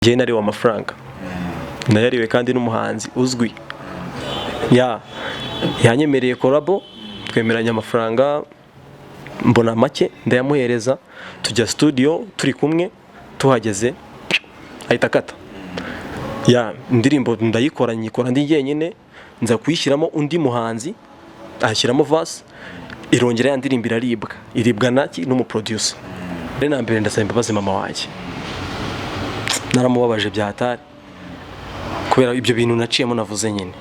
Njyewe nariwe amafaranga, nayariwe kandi n'umuhanzi uzwi. Ya yanyemereye collabo, twemeranya amafaranga, mbona make ndayamuhereza, tujya studio turi kumwe, tuhageze ahita akata. Ya indirimbo ndayikora, nyikora ndi jyenyine, nza kuyishyiramo undi muhanzi ashyiramo verse, irongera ya ndirimbo iraribwa, iribwa naki n'umuproducer. Mbere na mbere ndasaba imbabazi mama wanjye, naramubabaje bya hatari kubera ibyo bintu naciyemo navuze nyine.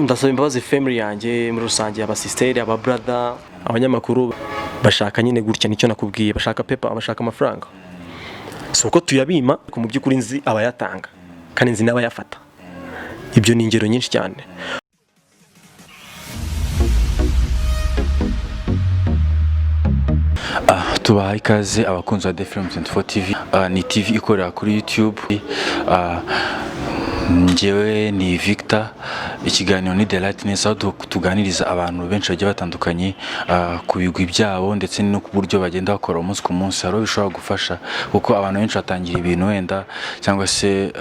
Ndasaba imbabazi family yanjye muri rusange, abasisteri, aba brother. Abanyamakuru bashaka nyine gutya, nicyo nakubwiye, bashaka paper, bashaka amafaranga. Si uko tuyabima, ariko mu by'ukuri nzi abayatanga kandi nzi n'abayafata. Ibyo ni ingero nyinshi cyane. Tubahaye ikaze abakunzi ba The Film 24 TV. Ni TV ikorera kuri YouTube. Njyewe ni Victor, ikiganiro ni The Lightness, aho tuganiriza abantu benshi bagiye batandukanye ku bigwi byabo ndetse no ku buryo bagenda bakora umunsi ku munsi. Hari uwo bishobora gufasha, kuko abantu benshi batangira ibintu wenda cyangwa se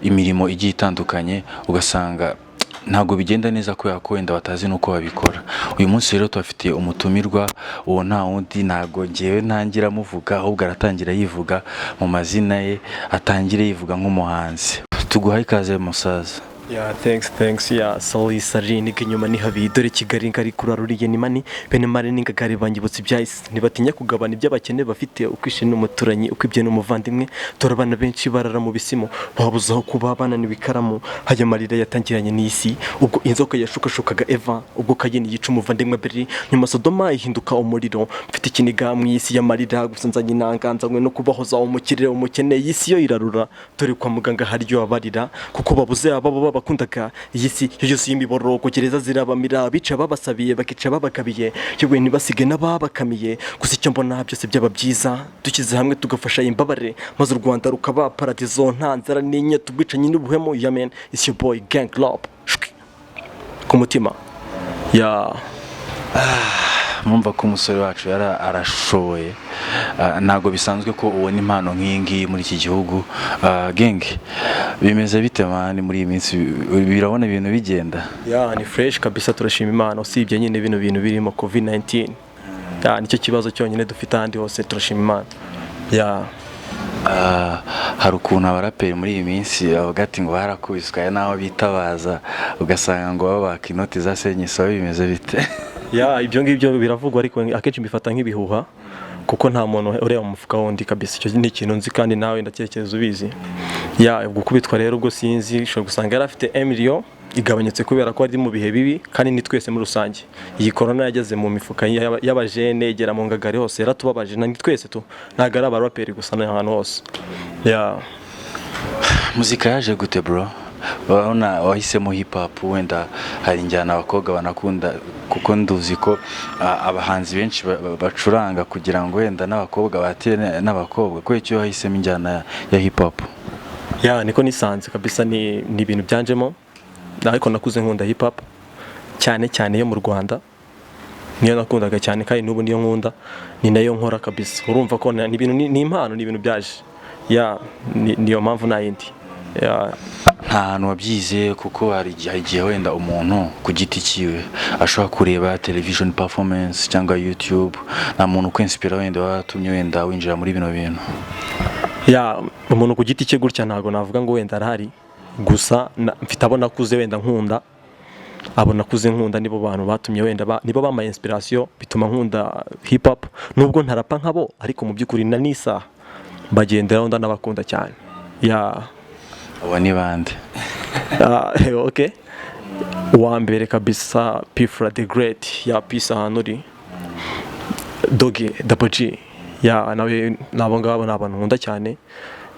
imirimo igiye itandukanye, ugasanga ntabwo bigenda neza kubera ko wenda batazi n'uko babikora. Uyu munsi rero tubafitiye umutumirwa, uwo nta wundi, ntabwo ngewe ntangira amuvuga, ahubwo aratangira yivuga mu mazina ye, atangire yivuga nk'umuhanzi. Tuguhaye ikaze, musaza. Yeah, thanks, thanks. Yeah, sorry, sorry, nigga, inyuma ni habi, dore Kigali ngari kuraruriye ni mani, bene mari n'ingagari banyibutse ibyahise, ntibatinya kugabana ibyo abakene bafite, ukwishe n'umuturanyi, ukwibye n'umuvandimwe. Dore abana benshi barara mu bisimo, babuze aho kuba, bananiwe ikaramu. Hajya amarira yatangiranye n'isi, ubwo inzoka yashukashukaga Eva, ubwo Kayini yica umuvandimwe Abeli, nyuma Sodoma ihinduka umuriro. Mfite ikiniga mu isi y'amarira, gusa nzanye inanga, nzanywe no kubahoza umukire umukene. Iyi si yo irarura, dore kwa muganga haryo abarira kuko babuze ababo babakundaga. Iyi si yo yuzuye imiborogo, gereza zirabamira, abica babasabiye, bakica babagabiye, yewe ntibasige n'ababakamiye. Gusa icyo mbona, byose byaba byiza dushyize hamwe tugafasha imbabare, maze u Rwanda rukaba paradizo, nta nzara n'inyota, ubwicanyi n'ubuhemu. Yeah man, it's your boy Gang Love. Shwi. Ku mutima ya. Mwumva ko umusore wacu yari arashoboye. Ntabwo bisanzwe ko ubona impano nk'iyi ngiyi muri iki gihugu. Gang, bimeze bite man muri iyi minsi? Birabona ibintu bigenda? Yeah, ni fresh kabisa, turashima Imana, usibye nyine bino bintu birimo COVID-19. Yeah, nicyo kibazo cyonyine dufite, ahandi hose turashima Imana, yeah. Hari ukuntu abaraperi muri iyi minsi bavuga ati ngo barakubiswe, aya n'aho bitabaza ugasanga ngo babaka inoti za senyisi, bimeze bite? Yeah, ibyo ngibyo biravugwa, ariko akenshi mbifata nk'ibihuha, kuko nta muntu ureba mu mufuka wundi kabisa. Icyo ni ikintu nzi kandi nawe ndatekereza ubizi. Yeah, gukubitwa rero ubwo sinzi, ushobora gusanga yari afite emiliyo igabanyutse kubera ko ari mu bihe bibi, kandi ni twese muri rusange. Iyi corona yageze mu mifuka y'abajene, igera mu ngagari hose, yaratubabaje. Ni twese tu, ntabwo ari abaraperi gusa, ni ahantu hose, yeah. Muzika yaje gute, bro? Urabona wahisemo hip hop, wenda hari injyana abakobwa banakunda, kuko nduzi ko abahanzi benshi bacuranga kugira ngo wenda n'abakobwa batire n'abakobwa. Kubera icyo wahisemo injyana ya hip hop? Yeah, niko nisanze kabisa, ni ibintu byanjemo, ariko nakuze nkunda hip hop cyane cyane yo mu Rwanda, niyo nakundaga cyane kandi n'ubu niyo nkunda, ni nayo nkora kabisa. Urumva ko ni ibintu ni impano, ni ibintu byaje. Yeah, niyo mpamvu, nta yindi, yeah. Nta hantu wabyize? Kuko hari igihe wenda umuntu ku giti cyiwe ashobora kureba television performance cyangwa YouTube. Nta muntu ukwinspira wenda watumye wenda winjira muri bino bintu? Yeah, umuntu ku giti cye gutya ntabwo navuga ngo wenda arahari, gusa mfite abo nakuze wenda nkunda. Abo nakuze nkunda nibo bantu batumye wenda nibo bampaye inspiration, bituma nkunda hip hop, nubwo ntarapa nkabo, ariko mu by'ukuri na n'isaha mbagenderaho, ndanabakunda cyane, yeah. Abo ni bande? Okay, uwa mbere kabisa, P-Fla the Great, yeah, peace ahantu uri, Doge Double G, yeah, nawe. Nabo ngabo ni abantu nkunda cyane,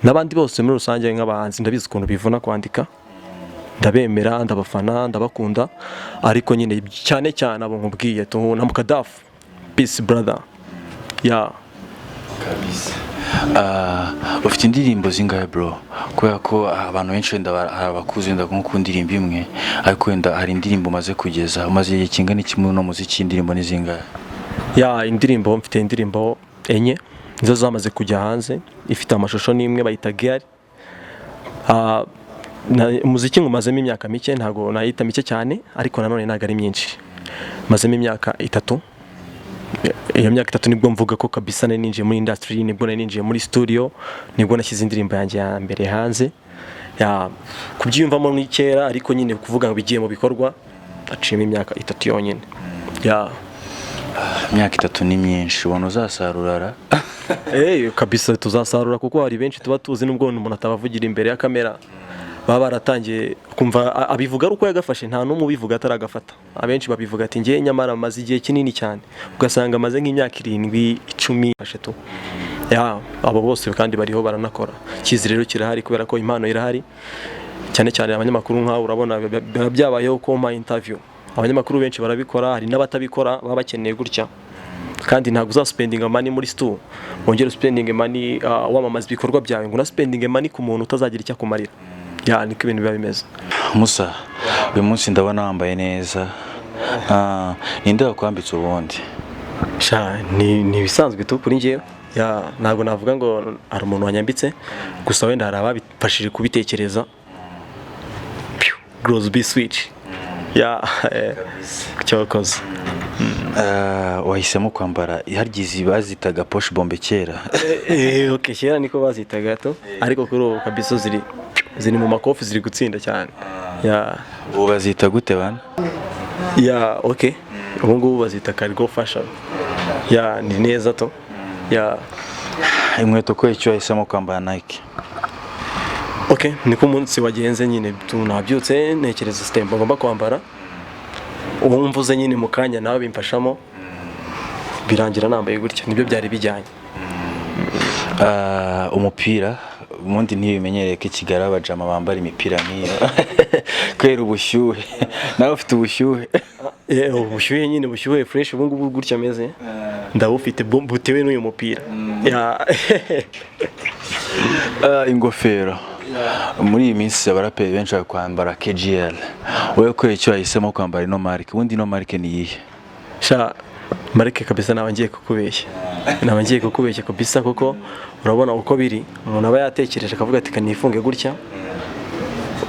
n'abandi bose muri rusange nk'abahanzi. Ndabizi ukuntu bivuna kwandika, ndabemera, ndabafana, ndabakunda, ariko nyine cyane cyane abo nkubwiye tu, na Mukadafu, peace brother, yeah. Kabisa. Ufite indirimbo zingahe, bro? Kubera ko abantu benshi wenda hari abakuzi wenda nko ku ndirimbo imwe, ariko wenda hari indirimbo umaze kugeza, umaze igihe kingana iki muri uno muziki? Indirimbo ni zingahe? Yeah, indirimbo, mfite indirimbo enye, nizo zamaze kujya hanze. Ifite amashusho n'imwe bayita Gear. Umuziki ngumazemo imyaka mike, ntabwo nayita mike cyane, ariko nanone ntabwo ari myinshi. Mazemo imyaka 3. Iyo myaka 3 nibwo mvuga ko kabisa nari ninjiye muri industry, nibwo nari ninjiye muri studio, nibwo nashyize indirimbo yanjye ya mbere hanze. Ya, kubyiyumvamo ni kera, ariko nyine kuvuga ngo bigiye mu bikorwa aciyemo imyaka 3 yonyine. Ya. Imyaka 3 ni myinshi, ubona uzasarura? Kabisa tuzasarura, kuko hari benshi tuba tuzi, nubwo umuntu atabavugira imbere ya kamera, baba baratangiye kumva abivuga ari uko yagafashe. Nta n'umwe ubivuga ataragafata. Abenshi babivuga ati: "Ngiye nyamara amaze igihe kinini cyane", ugasanga amaze nk'imyaka 7, 10 afashe tu. Ya, abo bose kandi bariho baranakora. Icyizere rero kirahari kubera ko impano irahari, cyane cyane abanyamakuru nk'aho urabona biba byabayeho ko mpa interview. Abanyamakuru benshi barabikora, hari n'abatabikora baba bakeneye gutya, kandi ntabwo uzaspendinga money muri stu wongere uspendinge money wamamaza ibikorwa byawe, ngo unaspendinge money ku muntu utazagira icyo akumarira. Ya, niko ibintu biba bimeze. Musa, uyu munsi ndabona wambaye neza. Ninde wakwambitse ubundi? Sha, ni ibisanzwe tu kuri njyewe. Ya, ntabwo navuga ngo hari umuntu wanyambitse, gusa wenda hari ababifashije kubitekereza. Grosby switch ya cyokoze. Wahisemo kwambara harya izi bazitaga poche bombe kera? Okay, kera niko bazitaga to, ariko kuri ubu kabisa ziri mu makofi, ziri gutsinda cyane. Ya. Ubu bazita gute bana? Ya, okay, ubu ngubu bazita cargo fashion. Ya, ni neza to. Ya. Inkweto ko icyo wahisemo kwambara Nike? Okay, niko umunsi wagenze nyine tu, nabyutse ntekereza stempo ngomba kwambara, uwo mvuze nyine mu kanya nawe bimfashamo, birangira nambaye gutya, nibyo byari bijyanye. Umupira ubundi ntibimenyereye ko i Kigali abajama bambara imipira nk'iyo kubera ubushyuhe. Nawe ufite ubushyuhe? Ubushyuhe nyine, bushyuhe fresh. Ubu ngubu gutya ameze ndabufite butewe n'uyu mupira. Ya. Ingofero muri iyi minsi abaraperi benshi bari kwambara KGL. Wowe kubera icyo wahisemo kwambara ino marike? Ubundi ino marike ni iyihe? Sha, marike kabisa naba ngiye kukubeshya, naba ngiye kukubeshya kabisa, kuko urabona uko biri, umuntu aba yatekereje akavuga ati: "Kanifunge gutya",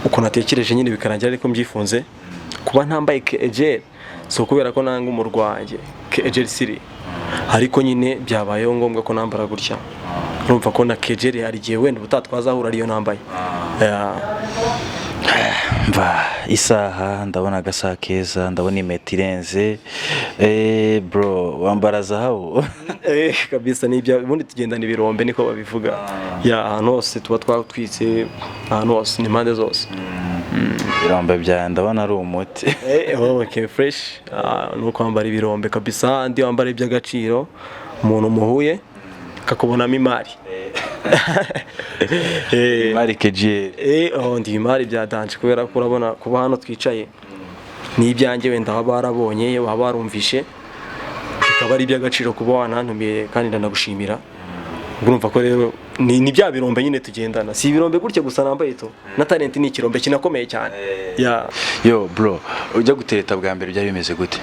ukuntu atekereje nyine bikarangira ariko mbyifunze. Kuba ntambaye KGL si ukubera ko nanga umurwange KGL siri, ariko nyine byabayeho ngombwa ko nambara gutya. Urumva ko na KGL hari igihe wenda ubutaha twazahura ariyo nambaye. Ya. Mva isaha, ndabona agasaha keza, ndabona impeta irenze. Bro, wambara zahabu? Kabisa nibyo, ubundi tugendana ibirombe niko babivuga. Ya, ahantu hose tuba twatwitse, ahantu hose ni impande zose. Ibirombe byawe ndabona ari umuti. Okay, fresh. Ni ukwambara ibirombe kabisa, andi wambara iby'agaciro, umuntu muhuye akakubonamo imari. Imari KGL. Oh, ndi imari bya danger, kubera ko urabona kuba hano twicaye ni ibyanjye, wenda waba warabonye, waba warumvishe, bikaba ari iby'agaciro kuba wanantumiye, kandi ndanagushimira. Ubwo urumva ko rero ni bya birombe nyine tugendana, si ibirombe gutya gusa nambaye to, na talent ni ikirombe kinakomeye cyane. Ya. Yo bro, ujya gutereta bwa mbere byari bimeze gute?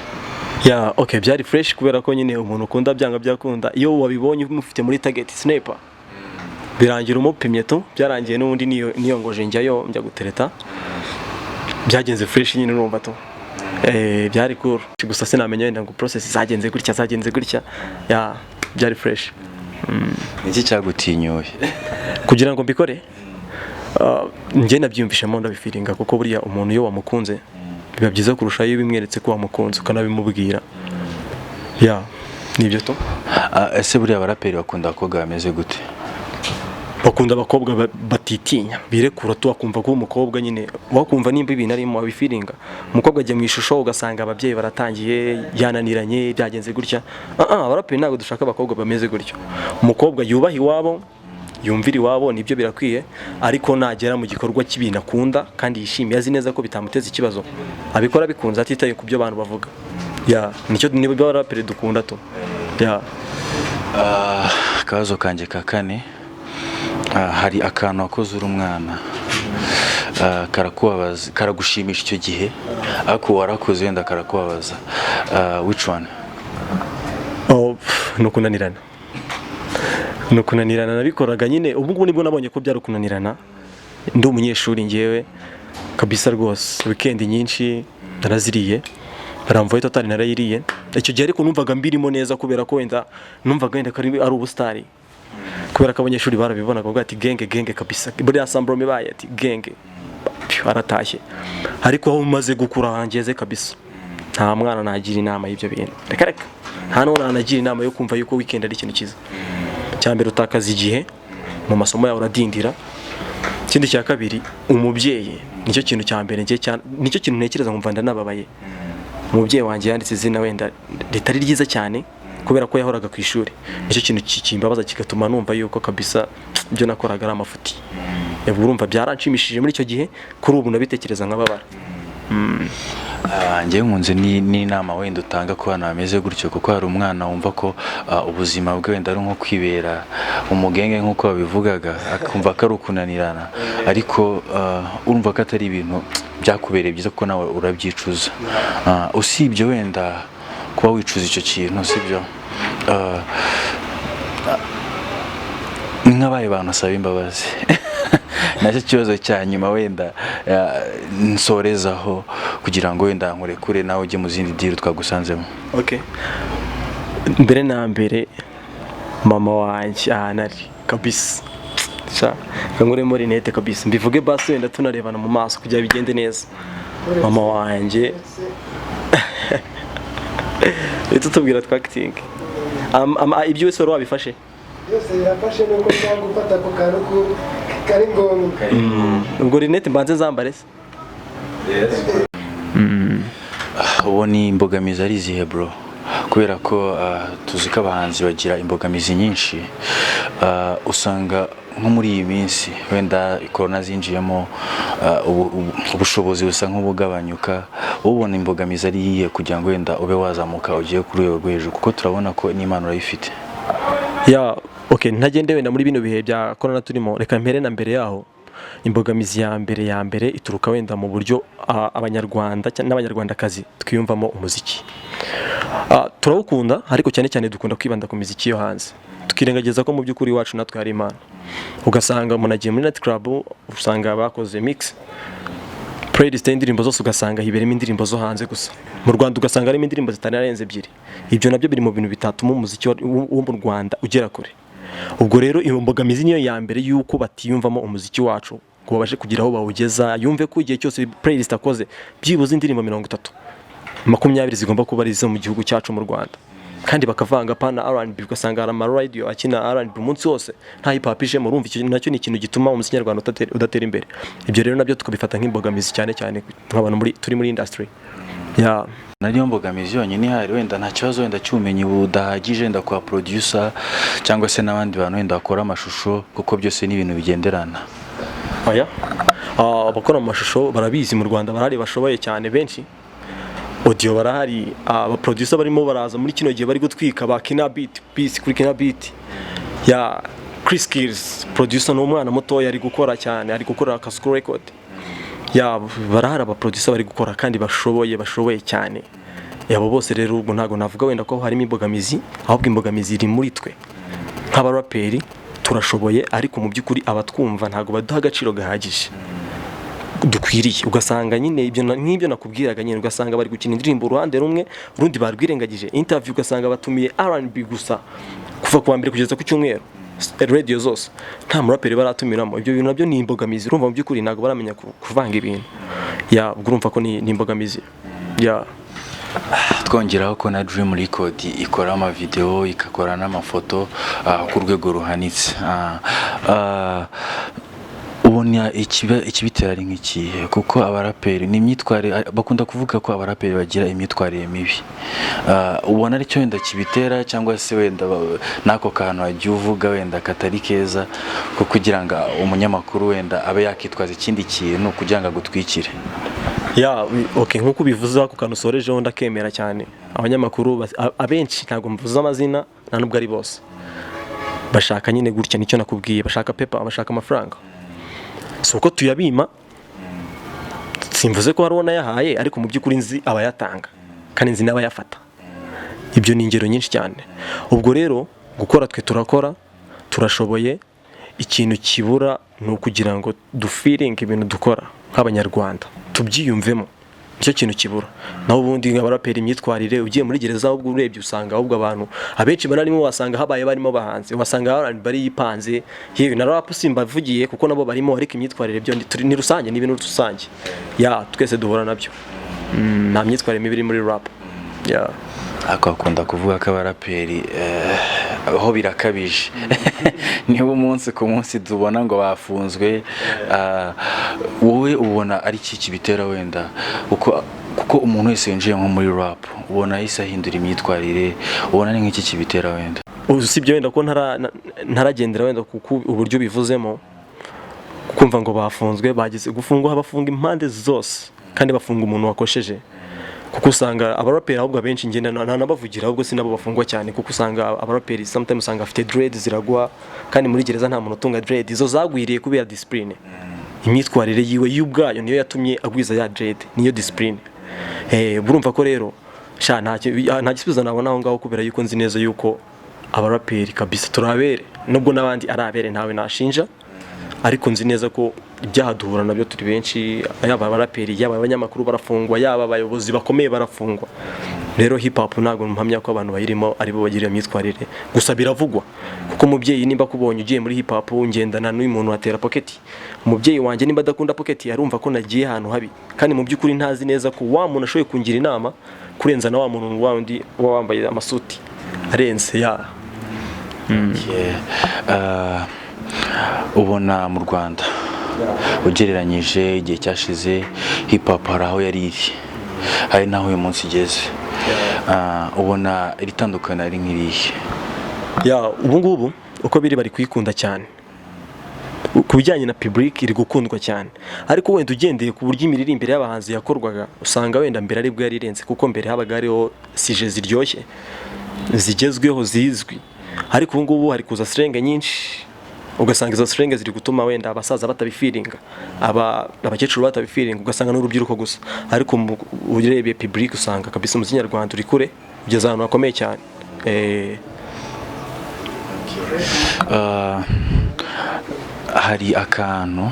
Ya, okay, byari fresh, kubera ko nyine umuntu ukunda byanga byakunda, iyo wabibonye umufite muri target sniper, birangira umupimye tu. Byarangiye n'ubundi niyo niyongoje njyayo, njya gutereta, byagenze fresh nyine, urumva tu. Byari cool, gusa sinamenya wenda ngo process zagenze gutya, zagenze gutya. Ya, byari fresh. Iki cyagutinyuye? Kugira ngo mbikore, njye nabyiyumvishemo, ndabifeelinga, kuko buriya umuntu iyo wamukunze biba byiza kurusha iyo bimweretse ko wamukunze ukanabimubwira. Ya, nibyo tu. Ese buriya abaraperi bakunda abakobwa bameze gute? Bakunda abakobwa batitinya, birekura tu, wakumva ko umukobwa nyine wakumva nimba ibintu arimo wabifeelinga. Umukobwa ajya mu ishusho ugasanga ababyeyi baratangiye, yananiranye, byagenze gutya. Abaraperi ntabwo dushaka abakobwa bameze gutyo. Umukobwa yubaha iwabo, yumvira iwabo, nibyo birakwiye, ariko nagera mu gikorwa cy'ibintu akunda kandi yishimiye, azi neza ko bitamuteza ikibazo, abikora bikunze, atitaye ku byo abantu bavuga. Ya, nicyo nibyo abaraperi dukunda tu. Ya. Akabazo kanjye ka kane. Hari akantu wakoze uri umwana, karakubabaza, karagushimisha icyo gihe, ariko warakoze wenda karakubabaza. Which one? Oh, pff, ni ukunanirana. Ni ukunanirana nabikoraga nyine. Ubu ngubu nibwo nabonye ko byari ukunanirana. Ndi umunyeshuri ngewe kabisa rwose, weekend nyinshi naraziriye, baramvuye totali narayiriye icyo gihe. Ariko numvaga mbirimo neza, kubera ko wenda numvaga wenda ko ari ubusitari, kubera ko abanyeshuri barabibonaga, bavuga ati: "Genge genge kabisa." Buriya sambrome ibaye ati: "Genge." Phew, aratashye. Ariko aho umaze gukura ngeze kabisa, nta mwana nagira inama y'ibyo bintu, reka reka. Nta n'uwo nanagira inama yo kumva yuko weekend ari ikintu cyiza. Cya mbere, utakaza igihe mu masomo yawe, uradindira. Ikindi cya kabiri, umubyeyi, nicyo kintu cya mbere njye nicyo kintu ntekereza nkumva ndanababaye. Umubyeyi wanjye yanditse izina wenda ritari ryiza cyane kubera ko yahoraga ku ishuri. Nicyo kintu kimbabaza, kigatuma numva yuko kabisa ibyo nakoraga ari amafuti. Ubwo urumva byaranshimishije muri icyo gihe, kuri ubu nabitekereza nkababara. Njyewe nkunze n'inama wenda utanga ku bana bameze gutyo, kuko hari umwana wumva ko ubuzima bwe wenda ari nko kwibera umugenge nk'uko babivugaga, akumva ko ari ukunanirana, ariko urumva ko atari ibintu byakubereye byiza, kuko nawe urabyicuza. Usibye wenda kuba wicuza icyo kintu, sibyo? Ni nk'abaye bantu asaba imbabazi, nacyo kibazo cya nyuma wenda nsorezaho kugira ngo wenda nkurekure nawe ujye mu zindi deal twagusanzemo. Okay. Mbere na mbere, mama wanjye ahantu ari kabisa. Sha, reka nkuremo rinete kabisa mbivuge, basi wenda tunarebana mu maso kugira bigende neza. Mama wanjye, uhita utubwira twakitinge ibyo wese wari wabifashe. Byose birafashe, nuko nshaka gufata ako kantu kari ngombwa. Ubwo rinete mbanze nzambare se? Ubu ni imbogamizi ari izihe, bro? Kubera ko tuzi ko abahanzi bagira imbogamizi nyinshi. Usanga nko muri iyi minsi wenda korona zinjiyemo, ubushobozi busa nk'ubugabanyuka. Ubona imbogamizi ari iyihe kugira ngo wenda ube wazamuka ugiye ku rwego rwo hejuru, kuko turabona ko n'impano urayifite? Yeah, okay, ntagende wenda muri bino bihe bya corona turimo, reka mpere na mbere yaho. Imbogamizi ya mbere ituruka wenda mu buryo abanyarwanda n'abanyarwandakazi twiyumvamo umuziki. Turawukunda, ariko cyane cyane dukunda kwibanda ku miziki yo hanze, tukirengagiza ko mu by'ukuri iwacu natwe hari impano. Ugasanga umuntu agiye muri night club, usanga bakoze mix playlist y'indirimbo zose, ugasanga hiberemo indirimbo zo hanze gusa. Mu Rwanda ugasanga harimo indirimbo zitanarenze ebyiri. Ibyo nabyo biri mu bintu bitatuma umuziki wo mu Rwanda ugera kure. Ubwo rero iyo mbogamizi niyo ya mbere, y'uko batiyumvamo umuziki wacu ngo babashe kugira aho bawugeza, yumve ko igihe cyose playlist akoze, byibuze indirimbo 30, 20 zigomba kuba ari izo mu gihugu cyacu mu Rwanda, kandi bakavanga pana R&B. Ugasanga hari ama radio akina R&B umunsi wose, nta hip hop ijemo. Urumva icyo nacyo ni ikintu gituma umuziki nyarwanda udatera imbere. Ibyo rero nabyo tukabifata nk'imbogamizi, cyane cyane nk'abantu turi muri industry, yeah. Nariyo mbogamizi yonyine ihari? Wenda nta kibazo wenda cy'ubumenyi budahagije wenda kwa producer cyangwa se n'abandi bantu wenda bakora amashusho, kuko byose ni ibintu bigenderana? Oya. Abakora amashusho barabizi, mu Rwanda barahari bashoboye cyane benshi. Audio barahari, aba producer barimo baraza muri kino gihe bari gutwika, ba Kina Beat, Peace kuri Kina Beat ya Chris Kills producer, ni umwana mutoya ari gukora cyane, ari gukora Kasuku Record. Yeah, barahari aba producer bari gukora kandi bashoboye cyane. Abo bose rero, ubwo ntabwo navuga wenda ko harimo imbogamizi, ahubwo imbogamizi iri muri twe nk'abaraperi. Turashoboye, ariko mu by'ukuri abatwumva ntabwo baduha agaciro gahagije dukwiriye. Ugasanga nyine ibyo nk'ibyo nakubwiraga nyine, ugasanga bari gukina indirimbo uruhande rumwe, urundi barwirengagije. Interview ugasanga batumiye R&B gusa kuva ku wa mbere kugeza ku cyumweru, radio zose nta muraperi baratumiramo. Ibyo bintu nabyo ni imbogamizi. Urumva mu by'ukuri ntabwo baramenya kuvanga ibintu. Yeah, ubwo urumva ko ni imbogamizi, yeah. Twongeraho ko na Dream Record ikora amavideo, igakora n'amafoto ku rwego ruhanitse. Ubona ikibitera ari nk'ikihe? Kuko abaraperi ni imyitwarire, bakunda kuvuga ko abaraperi bagira imyitwarire mibi. Ubona aricyo wenda kibitera, cyangwa se wenda n'ako kantu wagiye uvuga wenda katari keza, ko kugira ngo umunyamakuru wenda abe yakitwaza ikindi kintu kugira ngo agutwikire? Yeah, okay, nkuko ubivuze, ako kantu usorejeho ndakemera cyane. Abanyamakuru abenshi, ntabwo mvuze amazina, nta nubwo ari bose, bashaka nyine gutya, nicyo nakubwiye, bashaka paper, bashaka amafaranga. Si uko tuyabima, simvuze ko hari uwo nayahaye, ariko mu by'ukuri nzi abayatanga kandi nzi n'abayafata. Ibyo ni ingero nyinshi cyane. Ubwo rero gukora, twe turakora, Turashoboye. Ikintu kibura ni ukugira ngo dufeelinge ibintu dukora nk'Abanyarwanda, tubyiyumvemo, nicyo kintu kibura. Naho ubundi abaraperi, imyitwarire, ugiye muri gereza ahubwo urebye usanga ahubwo abantu abenshi banarimo, wasanga habaye barimo abahanzi, wasanga abantu bari yipanze. Yewe na rap simbavugiye kuko nabo barimo, ariko imyitwarire byo ni rusange, ni ibintu rusange ya twese duhura nabyo. Nta myitwarire mibi iri muri rap ya. Ariko bakunda kuvuga ko abaraperi aho birakabije, niba umunsi ku munsi tubona ngo bafunzwe. Wowe ubona ari iki kibitera wenda? Kuko umuntu wese winjiye nko muri rap ubona yahise ahindura imyitwarire. Ubona ari nk'iki kibitera wenda? Usibye wenda ko ntaragendera wenda kuko uburyo bivuzemo, kumva ngo bafunzwe, bagize gufungwa, bafunga impande zose kandi bafunga umuntu wakosheje, kuko usanga abaraperi ahubwo abenshi, ngenda ntanabavugira, ahubwo si nabo bafungwa cyane, kuko usanga abaraperi sometimes usanga afite dread ziragwa, kandi muri gereza nta muntu utunga dread. Izo zagwiriye kubera discipline, imyitwarire yiwe y'ubwayo niyo yatumye agwiza ya dread, niyo discipline. Burumva ko rero sha nta gisubizo nabona aho ngaho, kubera yuko nzi neza yuko abaraperi kabisa turabere, nubwo n'abandi ari abere, ntawe nashinja, ariko nzi neza ko ibyaha duhura nabyo turi benshi, yaba abaraperi, yaba abanyamakuru barafungwa, yaba abayobozi bakomeye barafungwa. Rero hip hop ntabwo mpamya ko abantu bayirimo aribo bagira iyo myitwarire gusa, biravugwa, kuko umubyeyi nimba akubonye ugiye muri hip hop, ngendana n'uyu muntu atera pocket, umubyeyi wanjye nimba adakunda pocket arumva ko nagiye ahantu habi, kandi mu by'ukuri ntazi neza ko wa muntu ashoboye kungira inama kurenza na wa muntu wa wundi uba wambaye amasuti arenze ya. Yeah. Ubona mu Rwanda, ugereranyije igihe cyashize, hip hop hari aho yari iri, hari n'aho uyu munsi igeze. Ubona iri tandukaniro ari nk'irihe? Ya, ubu ngubu uko biri bari kuyikunda cyane. Ku bijyanye na public iri gukundwa cyane, ariko wenda ugendeye ku buryo imiririmbire y'abahanzi yakorwaga, usanga wenda mbere aribwo yari irenze, kuko mbere habaga hariho sujets ziryoshye, zigezweho, zizwi. Ariko ubu ngubu hari kuza slang nyinshi, ugasanga izo slang ziri gutuma wenda abasaza batabifeelinga, abakecuru batabifeelinga, ugasanga n'urubyiruko gusa. Ariko urebye public usanga kabisa umuziki nyarwanda uri kure, ugeze ahantu hakomeye cyane. Hari akantu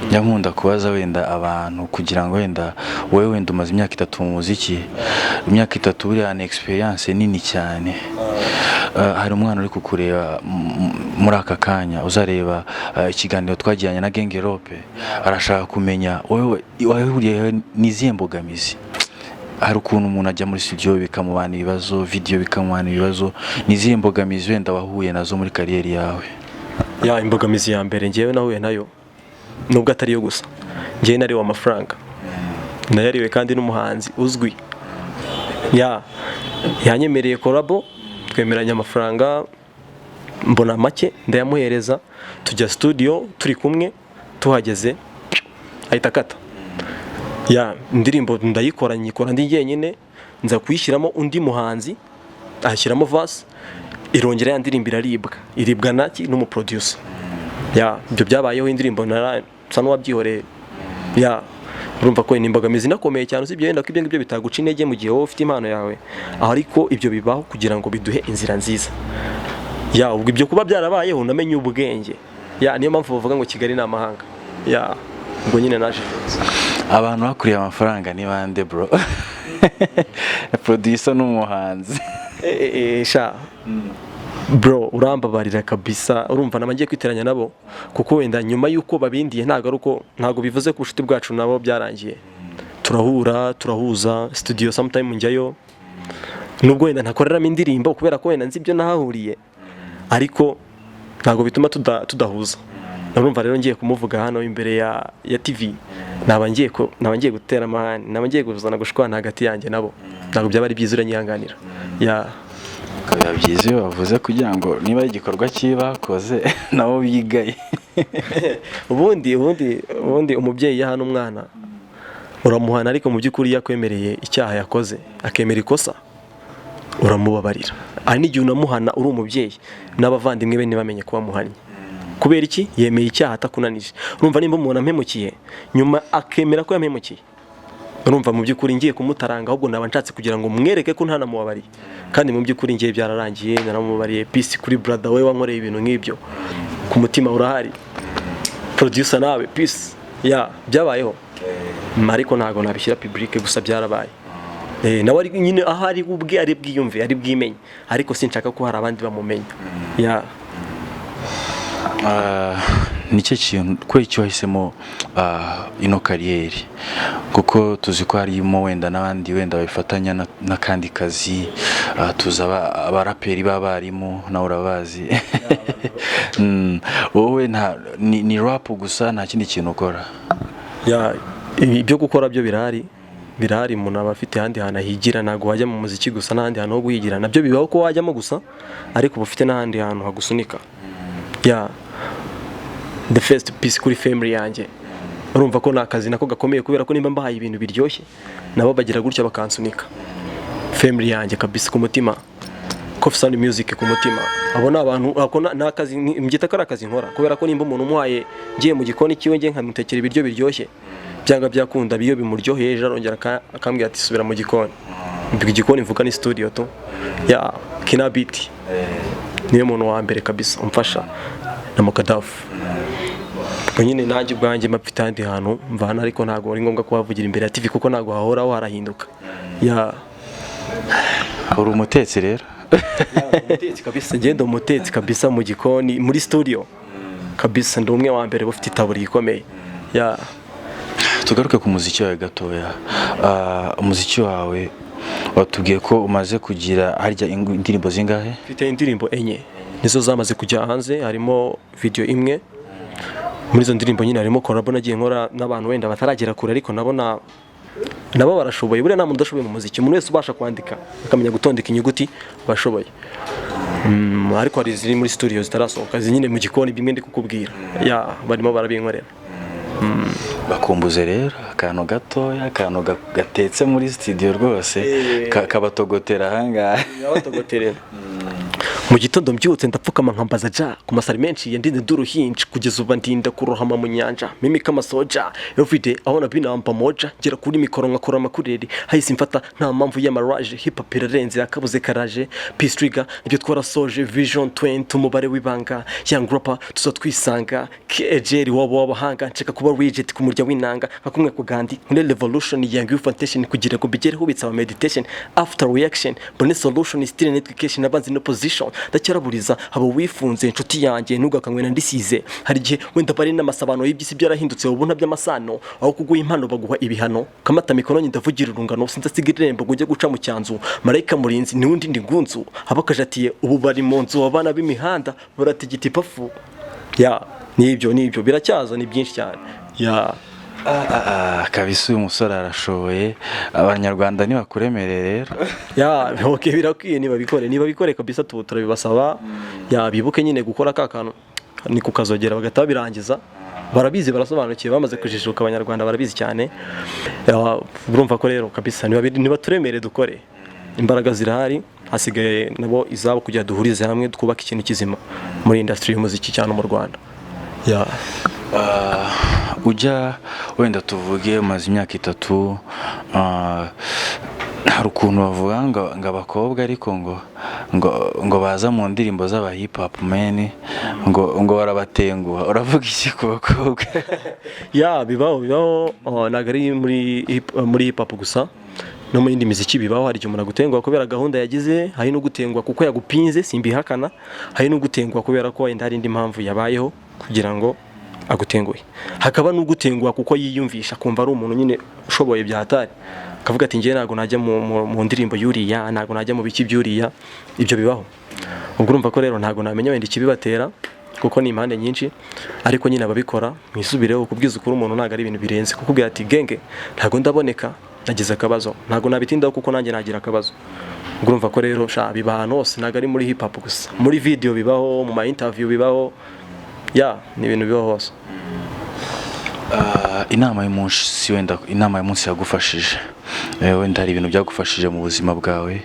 njya nkunda kubaza wenda abantu, kugira ngo wenda wowe wenda umaze imyaka 3 mu muziki, imyaka 3 buriya ni experience nini cyane. Hari umwana uri kukureba muri aka kanya, uzareba ikiganiro twagiranye na Gengerope, arashaka kumenya wowe wahuriye n'izihe mbogamizi. Hari ukuntu umuntu ajya muri studio bikamubana ibibazo, video bikamubana ibibazo. Ni izihe mbogamizi wenda wahuye nazo muri career yawe? Ya, imbogamizi ya mbere ngewe nahuye nayo, nubwo atari yo gusa, ngewe nariwe amafaranga, nayariwe kandi n'umuhanzi uzwi. Ya, yanyemereye collabo, twemeranya amafaranga, mbona make ndayamuhereza, tujya studio turi kumwe, tuhageze ahita akata. Ya, indirimbo ndayikora, nyikora ndi jyenyine, nza kuyishyiramo undi muhanzi ashyiramo verse, irongera ya ndirimbo iraribwa, iribwa naki n'umuproducer. Ya, ibyo byabayeho, indirimbo nsa n'uwabyihoreye. Ya, urumva ko ni imbogamizi inakomeye cyane, usibye wenda ko ibyo ngibyo bitaguca intege mu gihe wowe ufite impano yawe, ariko ibyo bibaho kugira ngo biduhe inzira nziza. Ya, ubwo ibyo kuba byarabayeho namenye ubwenge. Ya, niyo mpamvu bavuga ngo Kigali ni amahanga. Ya, ubwo nyine naje. Abantu bakuriye amafaranga ni bande, bro? Producer n'umuhanzi? Sha bro, urambabarira kabisa, urumva naba ngiye kwiteranya nabo, kuko wenda nyuma y'uko babindiye ntabwo ari uko, ntabwo bivuze ko ubucuti bwacu nabo byarangiye. Turahura, turahuza studio, sometime njyayo, nubwo wenda ntakoreramo indirimbo kubera ko wenda nzi ibyo nahahuriye, ariko ntabwo bituma tudahuza. Urumva rero ngiye kumuvuga hano imbere ya TV, naba ngiye gutera amahane, naba ngiye kuzana gushwana hagati yanjye nabo, ntabwo byaba ari byiza, uranyihanganira ya. Biba byiza iyo bavuze, kugira ngo niba ari igikorwa kibi bakoze nabo bigaye. Ubundi umubyeyi iyo ahana umwana uramuhana, ariko mu by'ukuri iyo akwemereye icyaha yakoze, akemera ikosa, uramubabarira. Hari n'igihe unamuhana uri umubyeyi n'abavandimwe be ntibamenye ko wamuhannye. Kubera iki? Yemeye icyaha atakunanije. Urumva nimba umuntu ampemukiye nyuma akemera ko yampemukiye. Urumva, mu by'ukuri ngiye kumutaranga, ahubwo naba nshatse kugira ngo mwereke ko ntanamubabariye, kandi mu by'ukuri ngiye byararangiye, naramubabariye. Peace kuri brother we wankoreye ibintu nk'ibyo, ku mutima urahari. Producer nawe peace. Ya, byabayeho, ariko ntabwo nabishyira public, gusa byarabaye. Nawe ari nyine aho ari ubwe ari bwiyumve, ari bwimenye, ariko sinshaka ko hari abandi bamumenya, ya. Nicyo kintu kubera icyo wahisemo ino career? Kuko tuzi ko harimo wenda n'abandi wenda babifatanya n'akandi kazi. Tuzi abaraperi b'abarimu, nawe urabazi. Wowe nta ni rap gusa, nta kindi kintu ukora? Ya, ibyo gukora byo birahari, birahari. Umuntu aba afite ahandi hantu ahigira. Ntabwo wajya mu muziki gusa n'ahandi hantu ho guhigira. Nabyo bibaho ko wajyamo gusa, ariko uba ufite n'ahandi hantu hagusunika. Ya, the first peace kuri family yanjye. Urumva ko ni akazi nako gakomeye, kubera ko nimba mbahaye ibintu biryoshye, nabo bagira gutya bakansunika. Family yanjye kabisa ku mutima, Coffee Sound Music ku mutima. Abo ni abantu, ako ni akazi, mbyita ko ari akazi nkora, kubera ko nimba umuntu umuhaye, ngiye mu gikoni kiwe, ngiye nkamutekera ibiryo biryoshye, byanga byakunda iyo bimuryoheye, ejo arongera akambwira ati: "Subira mu gikoni." Ubwo igikoni mvuga ni studio tu ya Kinabiti, niyo muntu wa mbere kabisa umfasha na Mukadafu. Ubwo nyine nanjye ubwanjye mfite ahandi hantu mvana, ariko ntabwo ari ngombwa kuhavugira imbere ya TV, kuko ntabwo hahoraho, harahinduka, ya. Uri umutetsi rero? Umutetsi kabisa, ngenda umutetsi kabisa mu gikoni, muri studio kabisa, ndi umwe wa mbere ufite itaburiya ikomeye, ya. Tugaruke ku muziki wawe gatoya. Umuziki wawe watubwiye ko umaze kugira harya indirimbo zingahe? Mfite indirimbo enye, nizo zamaze kujya hanze, harimo video imwe. Muri izo ndirimbo nyine harimo collabo nagiye nkora n'abantu wenda bataragera kure, ariko nabo nabo barashoboye. Buriya nta muntu udashoboye mu muziki. Umuntu wese ubasha kwandika, akamenya gutondeka inyuguti, bashoboye. Ariko hari iziri muri studio zitarasohoka, izi nyine mu gikoni, bimwe ndi kukubwira, ya, barimo barabinkorera. Bakumbuze rero akantu gatoya, akantu gatetse muri studio rwose, kabatogotera ahangaha. Yabatogoterera. Mu gitondo mbyutse ndapfukama nkambaza ja ku masari menshi yandinze ndi uruhinja, kugeza ubu ndinda kurohama mu nyanja mimika amasoja everyday aho nabinamba moja, ngera kuri mikoro nkakora amakureri hahise mfata nta mpamvu y'amaraje. Hip hop irarenze, akabuze karaje. Peace trigger nibyo twarasoje, vision 20 umubare w'ibanga, young rapper tuza twisanga KJR wabo w'abahanga. Nshaka kuba rigid ku murya w'inanga nka kumwe ku Gandhi muri revolution, young youth foundation. Kugira ngo mbigereho bitsaba meditation, after reaction mbone solution, still in education abanzi no position. Ndacyaraburiza abo wifunze, inshuti yanjye, ntugakanywe na ndisize. Hari igihe wenda bari n'amasabano y'iby'isi byarahindutse, ubu by'amasano aho kuguha impano baguha ibihano. Kamata mikono ndavugira urungano, sinzasiga irembo ngo ujye guca mu cyanzu. Marayika murinzi ni undi ndi ngunzu, abakajatiye ubu bari mu nzu, abana b'imihanda baratigita ipafu. Ya, nibyo, nibyo biracyaza, ni byinshi cyane, ya. Kabisa uyu musore arashoboye, Abanyarwanda ntibakuremerere rero. Ya, okay, birakwiye, niba bikore, niba bikore kabisa, tu turabibasaba. Ya, bibuke nyine gukora ka kantu ni kukazogera, bagahita babirangiza. Barabizi, barasobanukiwe, bamaze kujijuka, Abanyarwanda barabizi cyane. Ya, urumva ko rero kabisa niba turemere dukore, imbaraga zirahari, hasigaye nabo izabo kugira duhurize hamwe, twubake ikintu kizima muri industry y'umuziki cyane mu Rwanda, ya. Ujya wenda tuvuge umaze imyaka 3, hari ukuntu bavuga ngo abakobwa ariko ngo baza mu ndirimbo z'aba hip hop men ngo barabatenguha. Uravuga iki ku bakobwa? Ya, bibaho, bibaho. Oh, ntabwo ari muri hip hop gusa, no mu yindi miziki bibaho. Hari igihe umuntu agutenguha kubera gahunda yagize, hari no gutenguha kuko yagupinze, simbihakana, hari no gutenguha kubera ko wenda hari indi mpamvu yabayeho kugira ngo agutenguhe, hakaba n'ugutenguha kuko yiyumvisha akumva ari umuntu nyine ushoboye bya hatari, akavuga ati: "Njye ntabwo najya mu ndirimbo y'uriya, ntabwo najya mu biki by'uriya." Ibyo bibaho. Ubwo urumva ko rero ntabwo namenya wenda ikibibatera, kuko ni impande nyinshi, ariko nyine ababikora mwisubireho. Kubwiza ukuri umuntu ntabwo ari ibintu birenze, kukubwira ati: "Genge, ntabwo ndaboneka, nagize akabazo." Ntabwo nabitindaho kuko nanjye nagira akabazo. Ubwo urumva ko rero sha, biba ahantu hose, ntabwo ari muri hip hop gusa, muri video bibaho, mu ma interview bibaho. Ya, ni ibintu bibaho hose. Inama y'umunsi, wenda inama y'umunsi yagufashije, wenda hari ibintu byagufashije mu buzima bwawe,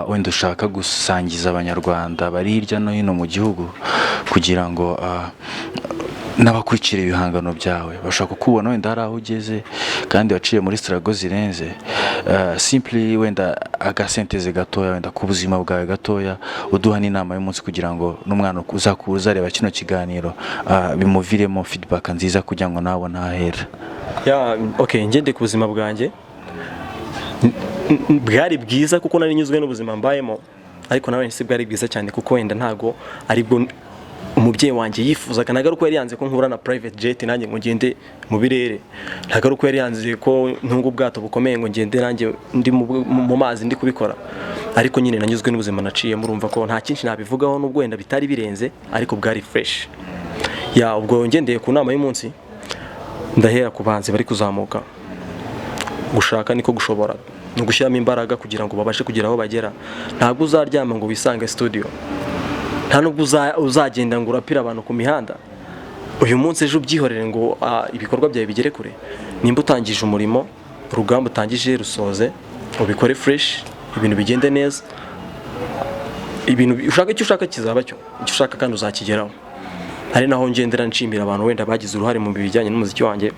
wenda ushaka gusangiza Abanyarwanda bari hirya no hino mu gihugu kugira ngo N'abakurikira ibihangano byawe bashobora kukubona wenda hari aho ugeze kandi waciye muri struggle zirenze. Simply wenda agasenteze gatoya wenda ku buzima bwawe gatoya, uduha n'inama y'umunsi kugira ngo n'umwana uzakuza areba kino kiganiro bimuviremo feedback nziza kugira ngo nawe ntahera. Yeah, okay, ngende ku buzima bwanjye. Bwari bwiza kuko nari nyuzwe n'ubuzima mbayemo, ariko nawe si bwari bwiza cyane kuko wenda ntago aribwo umubyeyi wanjye yifuzaga. Ntabwo ari uko yari yanze ko nkura na private jet nanjye ngo ngende mu birere, ntabwo ari uko yari yanze ko ntunga ubwato bukomeye ngo ngende nanjye ndi mu mazi ndi kubikora, ariko nyine nanyuzwe n'ubuzima naciyemo. Urumva ko nta cyinshi nabivugaho nubwo wenda bitari birenze, ariko bwari fresh. Yeah, ubwo ngendeye ku nama y'umunsi, ndahera ku bahanzi bari kuzamuka. Gushaka niko gushobora, ni ugushyiramo imbaraga kugira ngo babashe kugera aho bagera. Ntabwo uzaryama ngo wisange studio, nta nubwo uzagenda ngo urapire abantu ku mihanda uyu munsi, ejo ubyihorere ngo ibikorwa byawe bigere kure. Nimba utangije umurimo, urugamba utangije rusoze, ubikore fresh, ibintu bigende neza. Ibintu ushaka, icyo ushaka kizaba cyo, icyo ushaka kandi uzakigeraho. Hari naho ngendera nshimira abantu wenda bagize uruhare mu bijyanye n'umuziki wanjye,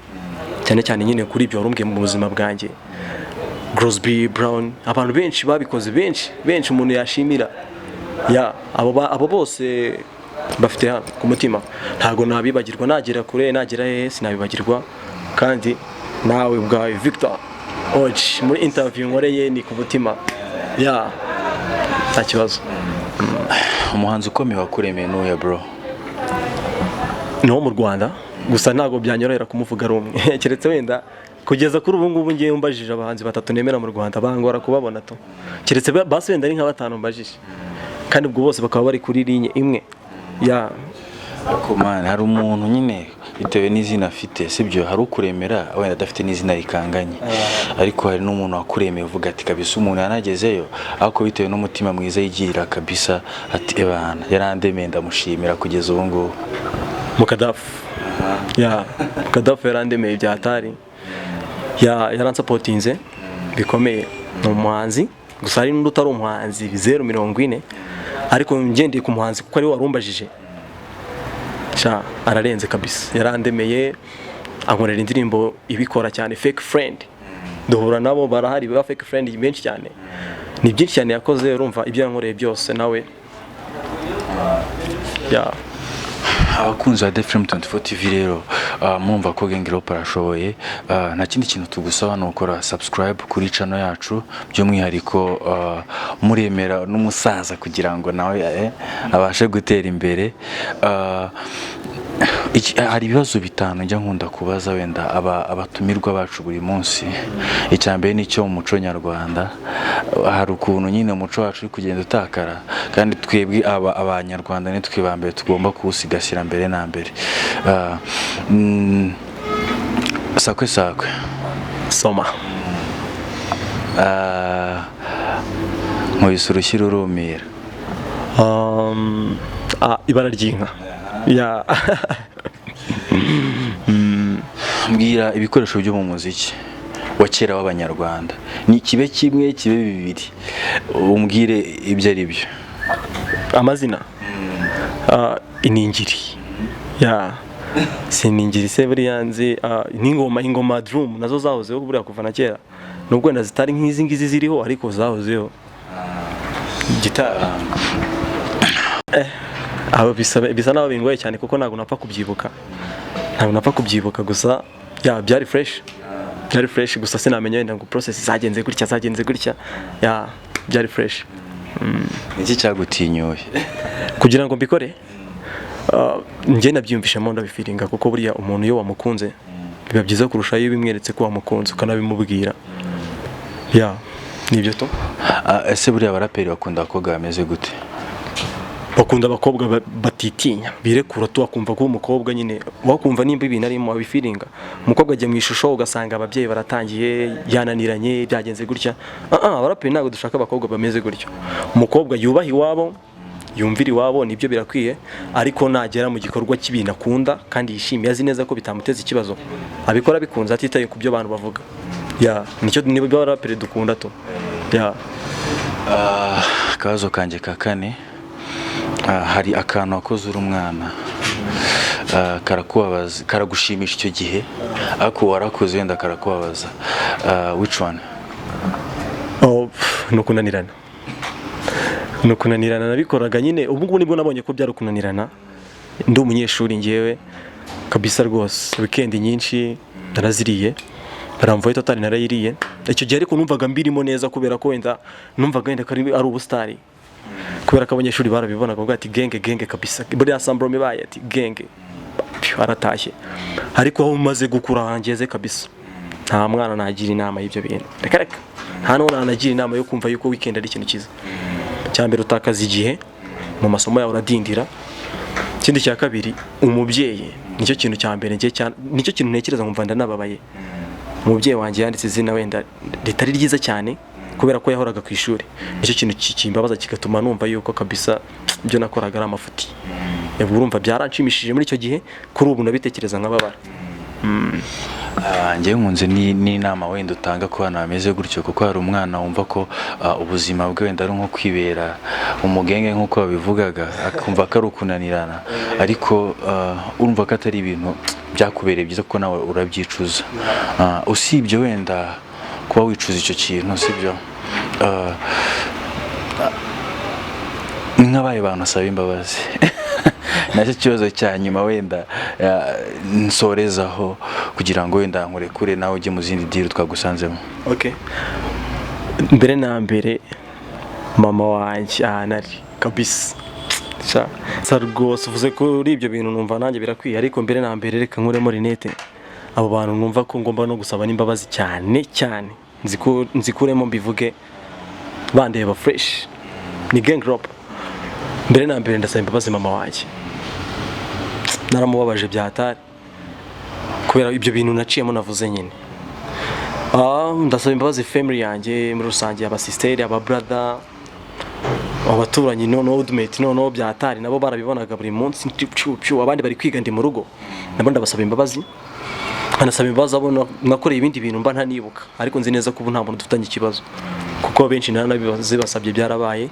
cyane cyane nyine kuri ibyo warumbwiye mu buzima bwanjye, Grosby Brown, abantu benshi babikoze, benshi benshi umuntu yashimira. Yeah, abo bose bafite hano ku mutima, ntabwo nabibagirwa. Nagera kure, nagera hehe, sinabibagirwa. Kandi nawe ubwawe Victor Och, muri interview nkoreye ni ku mutima. Yeah, nta kibazo. Umuhanzi ukomeye wakuremeye n'uya, bro? Ni uwo mu Rwanda gusa, ntabwo byanyorohera kumuvuga ari umwe, keretse wenda kugeza kuri ubu ngubu ngiye mbajije abahanzi batatu nemera mu Rwanda, bangora kubabona tu, keretse basi wenda ari nka batanu mbajije, kandi ubwo bose bakaba bari kuri ligne imwe ya. Ariko man, hari umuntu nyine bitewe n'izina afite, sibyo? Hari ukuremera wenda adafite n'izina rikanganye, ariko hari n'umuntu wakuremeye uvuga ati kabisa umuntu yanagezeyo, ariko bitewe n'umutima mwiza yigirira kabisa, ati ebana yarandemeye, ndamushimira kugeza ubu ngubu. Mukadafu. Yeah, Mukadafu yarandemeye bya hatari. Yeah, yaransapotinze bikomeye. Ni umuhanzi gusa, hari n'undi utari umuhanzi 0.40, ariko ngendeye ku muhanzi kuko ariwe warumbajije, sha ararenze kabisa. Yarandemeye, ankorera indirimbo ibikora cyane, Fake Friend. Duhura nabo barahari ba fake friend benshi cyane, ni byinshi cyane yakoze. Urumva ibyo yankoreye byose nawe, yeah. Abakunzi ba The Film 24 TV rero, murumva ko Gang Rope arashoboye. Nta kindi kintu tugusaba ni ukora subscribe kuri channel yacu, by'umwihariko muremera n'umusaza kugira ngo nawe abashe gutera imbere. Hari ibibazo bitanu njya nkunda kubaza wenda abatumirwa bacu buri munsi. Icya mbere ni icyo mu muco nyarwanda. Hari ukuntu nyine umuco wacu uri kugenda utakara, kandi twebwe abanyarwanda ni twe ba mbere tugomba kuwusigasira mbere na mbere. Sakwe sakwe. Soma. Nkubise urushyi rurumira. Ibara ry'inka. Yeah. Mbwira ibikoresho byo mu muziki wa kera w'abanyarwanda, ni kibe kimwe, kibe bibiri, umbwire ibyo ari byo. Amazina? Iningiri. Yeah, si iningiri se buriya nzi, n'ingoma, ingoma drum nazo zahozeho buriya kuva na kera, nubwo wenda zitari nk'izi ngizi ziriho, ariko zahozeho. Gitari, aho bisa naho bingoye cyane kuko ntabwo napfa kubyibuka, ntabwo napfa kubyibuka. Gusa yeah, byari fresh, byari fresh. Gusa sinamenya wenda ngo process zagenze gutya, zagenze gutya. Yeah, byari fresh. Iki cyagutinyuye? Kugira ngo mbikore, njye nabyiyumvishemo, ndabifiringa, kuko buriya umuntu iyo wamukunze biba byiza kurusha iyo bimweretse ko wamukunze ukanabimubwira. Yeah, nibyo tu. Ese buriya abaraperi bakunda abakobwa bameze gute? Bakunda abakobwa batitinya, birekura tu, wakumva ko umukobwa nyine wakumva nimba ibintu arimo abifiringa. Umukobwa ajya mu ishusho ugasanga ababyeyi baratangiye, yananiranye, byagenze gutya. Abaraperi ntabwo dushaka abakobwa bameze gutyo. Umukobwa yubaha iwabo, yumvira iwabo, nibyo birakwiye, ariko nagera mu gikorwa cy'ibintu akunda kandi yishimiye, azi neza ko bitamuteza ikibazo, abikora bikunze atitaye ku byo abantu bavuga. Yeah, nicyo nibyo abaraperi dukunda tu, yeah. Akabazo kanjye ka kane, hari akantu wakoze uri umwana. Karakubabaza, karagushimisha icyo gihe, ariko warakuze wenda karakubabaza. Which one? Oh, pff, ni ukunanirana, ni ukunanirana. Nabikoraga nyine, ubu ngubu nibwo nabonye ko byari ukunanirana. Ndi umunyeshuri ngewe kabisa rwose, weekend nyinshi naraziriye, baramvuye total narayiriye icyo gihe. Ariko numvaga mbirimo neza kubera ko wenda numvaga wenda ko ari ubusitari, kubera ko abanyeshuri barabibonaga, bavuga ati: "Genge, genge kabisa." Buriya sambrome ibaye ati: "Genge." Phew, aratashye. Ariko aho umaze gukura ngeze kabisa, nta mwana nagira inama y'ibyo bintu, reka reka. Nta n'uwo nanagira inama yo kumva yuko weekend ari ikintu cyiza. Cya mbere, utakaza igihe mu masomo yawe, uradindira. Ikindi cya kabiri, umubyeyi, nicyo kintu cya mbere njye nicyo kintu ntekereza nkumva ndanababaye. Umubyeyi wanjye yanditse izina wenda ritari ryiza cyane kubera ko yahoraga ku ishuri. Nicyo kintu kimbabaza, kigatuma numva yuko kabisa ibyo nakoraga ari amafuti. Ubwo urumva byaranshimishije muri icyo gihe, kuri ubu nabitekereza nkababara. Njyewe nkunze n'inama wenda utanga ku bana bameze gutyo, kuko hari umwana wumva ko ubuzima bwe wenda ari nko kwibera umugenge nk'uko babivugaga, akumva ko ari ukunanirana. Ariko urumva ko atari ibintu byakubereye byiza, kuko nawe urabyicuza. Usibye wenda kuba wicuza icyo kintu, sibyo? Ni nk'abaye bantu asaba imbabazi? Nacyo kibazo cya nyuma wenda nsorezaho kugira ngo wenda nkurekure nawe ujye mu zindi deal twagusanzemo. Okay. Mbere na mbere, mama wanjye ahantu ari kabisa. Sha, sa rwose uvuze kuri ibyo bintu numva nanjye birakwiye. Ariko mbere na mbere, reka nkuremo rinete. Abo bantu numva ko ngomba no gusaba n'imbabazi cyane cyane, nzikuremo mbivuge bandeba fresh, ni gang rap. Mbere na mbere ndasaba imbabazi mama wanjye, naramubabaje byatari kubera ibyo bintu naciyemo navuze nyine. Ndasaba imbabazi family yanjye muri rusange, abasisteri, aba brother, abaturanyi, noneho roommate, noneho byatari nabo barabibonaga buri munsi pyu pyu, abandi bari kwiga ndi mu rugo. Nabo ndabasaba imbabazi. Nkanasaba imbabazi abo nakoreye ibindi bintu mba ntanibuka, ariko nzi neza ko ubu nta muntu dufitanye ikibazo, kuko benshi naranabibasabye, byarabaye.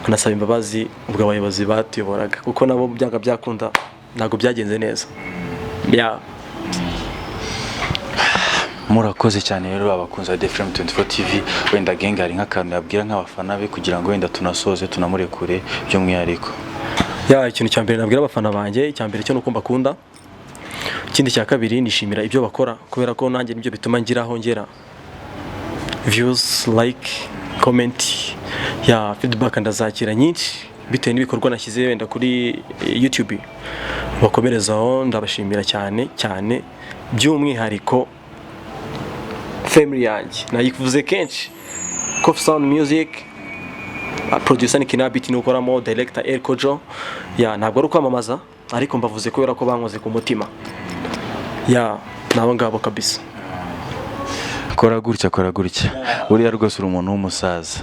Nkanasaba imbabazi ubwo abayobozi batuyoboraga, kuko nabo byanga byakunda ntabwo byagenze neza, yeah. Murakoze cyane rero, abakunzi ba Defrem 24 TV. Wenda Genge hari nk'akantu yabwira nk'abafana be kugira ngo wenda tunasoze tunamurekure by'umwihariko. Yeah, ikintu cya mbere nabwira abafana banjye, icya mbere cyo nuko mbakunda. Ikindi cya kabiri, nishimira ibyo bakora kubera ko nanjye nibyo bituma ngira aho ngera. Views, like, comment ya feedback ndazakira nyinshi bitewe n'ibikorwa nashyize wenda kuri YouTube. Bakomerezaho, ndabashimira cyane cyane, by'umwihariko family yanjye nayivuze kenshi. Coffee Sound Music, producer ni Kinabit, ni ukoramo director El Kojo. Yeah, ntabwo ari ukwamamaza, ariko mbavuze kubera ko bankoze ku mutima. Yeah, nabo ngabo kabisa. Kora gutya, kora gutya. Buriya rwose uri umuntu w'umusaza.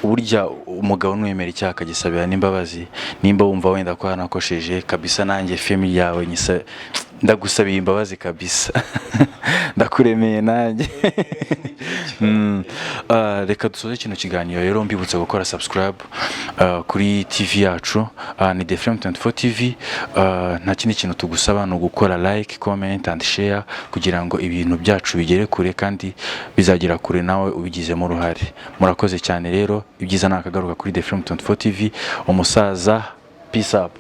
Burya umugabo nwemera icyaha akagisabira n'imbabazi. Nimba wumva wenda ko yanakosheje kabisa, nanjye family yawe nyisa ndagusabiye imbabazi kabisa, ndakuremeye nanjye. Reka dusoze kino kiganiro rero mbibutsa gukora subscribe kuri TV yacu. Ni The Flame 24 TV. Nta kindi kintu tugusaba, ni ugukora like, comment and share kugira ngo ibintu byacu bigere kure, kandi bizagera kure nawe ubigizemo uruhare. Murakoze cyane rero, ibyiza ni akagaruka kuri The Flame 24 TV. Umusaza, peace up.